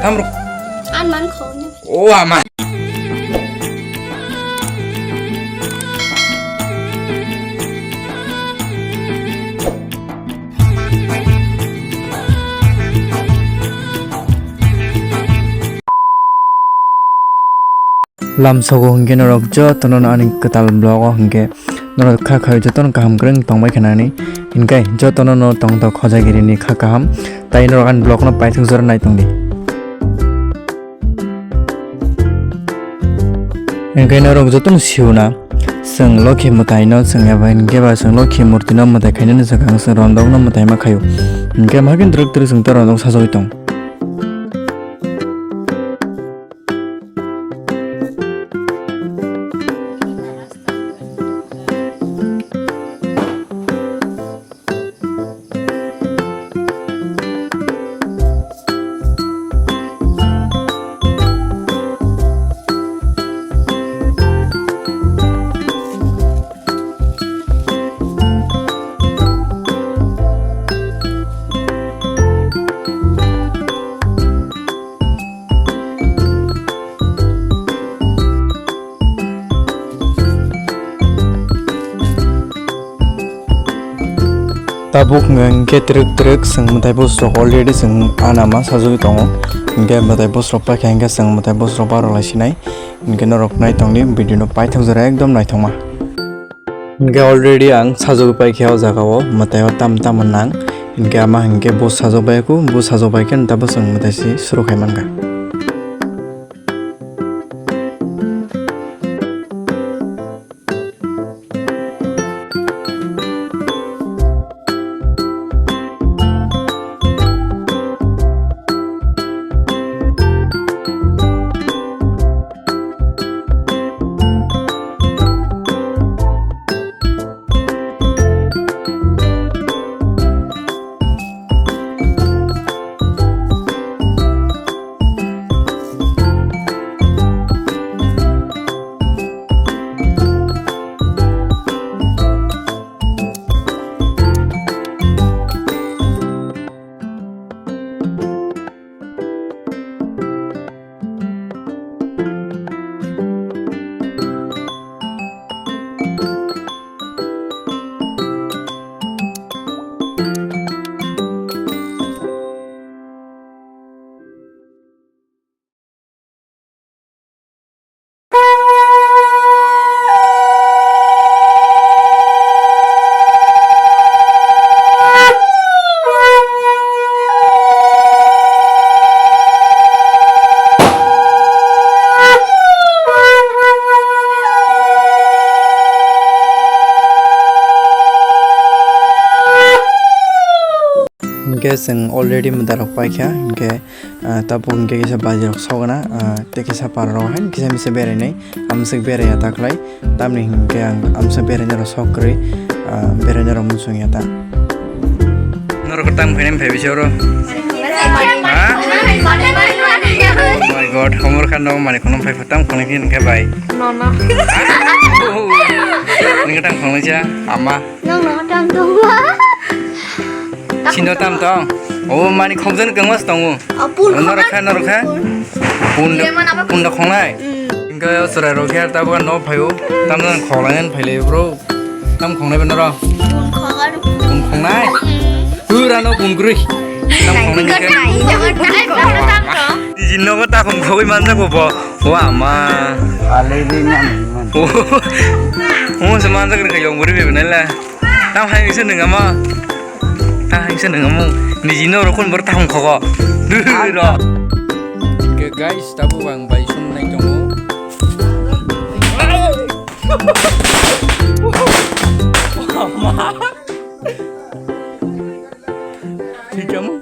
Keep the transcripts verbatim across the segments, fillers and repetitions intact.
Tamrok. An man khawni. O ama. Lamsogo hwnkhe norok jotono ani kwtal vlog o hwnkhe norok kha khawi jotono kaham kwrwng tongbai kha nani, hinkhe jotono no tongthok Khojagiri ni kha kaham, tai norok ani vlog no paithak jora nai tongdi. Hinkhe norok jotono siuna, chwng Lokhi mwtai no chwng eba hinkhe ba chwng Lokhi murti no mwtai khainani swkang chwng rondok no mwtai ma khaio, hinkhe ma khe twrwk twrwk chwng tei rondok sajagwi tong. Tabuk hwnkhe twrwk twrwk chwng mwtai bwsrok already chwng ana ma sajagwi tongo. Hinkhe mwtai bwsrok paikha hinkhe chwng mwtai bwsrok barok lai sinai. Hinkhe norok nai tongdi video no paithak jora ekdom naithokma. Hinkhe already ang sajagwi paikha o jaga o mwtai o tam tamo nang. Hinkhe ama hinkhe bo sajagwi paikha, bo sajagwi paikha tabuk chwng mwtai se suru khai mankha. Hinkhe chwng already mwtai rok paikha, hinkhe, ah, tabuk hinkhe kisa baji rok sogana, ah, tei kisa para rok haino kisa misa berainai, amswk beraiya ta khlai, tamni hinkhe ang amswk berainai rok sok kwrwi, ah, berainai rok muchung ya ta. Norok tamo khainai phai bisi oro? Ha? Oh my God, homor kha no mani kono phai pha tam khonai khe hinkhe bai. No, no. Nini tam khonai cha, ama. Nang no tam tongwa. Sino tam tong. O mani khokjani kangmas tongo. Apun norok kha, norok kha. Pun, pun da khongnai. Mm. Hinkhe chwrai rok khe tabuk no phaio. Tam no khoklanai phailai bro. Tam khongnai beno ro. Pun khokar. Pun khongnai. Mm. Pura no pun kwrwi. Tam khongnai hinkhe. Nini nogo ta khong khogwi manjago bo. Wa ma. Alai ri na man. O se manjak ri ka yong buri bebe nai la. Tam hai se nung ama. Ta hai se nung amu. Niji no rokon bor ta hong khogo. Ro. Ke guys, tabu bang bai sum nai tongo. Thik amu.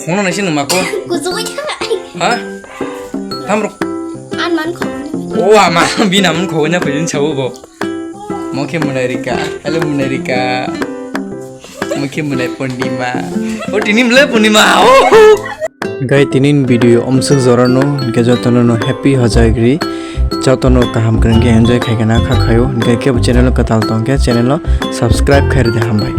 Khono nai se nung mako. Kuchuk kha. Ha? Tamrok. An man khogwi. O ama, bini amon khogwi na phaijin sabu bo. Mo khe Monarika. Hello Monarika. Mo khe Monai Purnima. O tini mle Purnima. O. Gai tinin video omsuk jorano, hinkhe jotono no happy Hojagiri. Jotono kaham kwrwng khe enjoy khai kana kha khayo. Hinkhe kebo channel no kwtal tong khe channel no subscribe khai rwdi, hambai.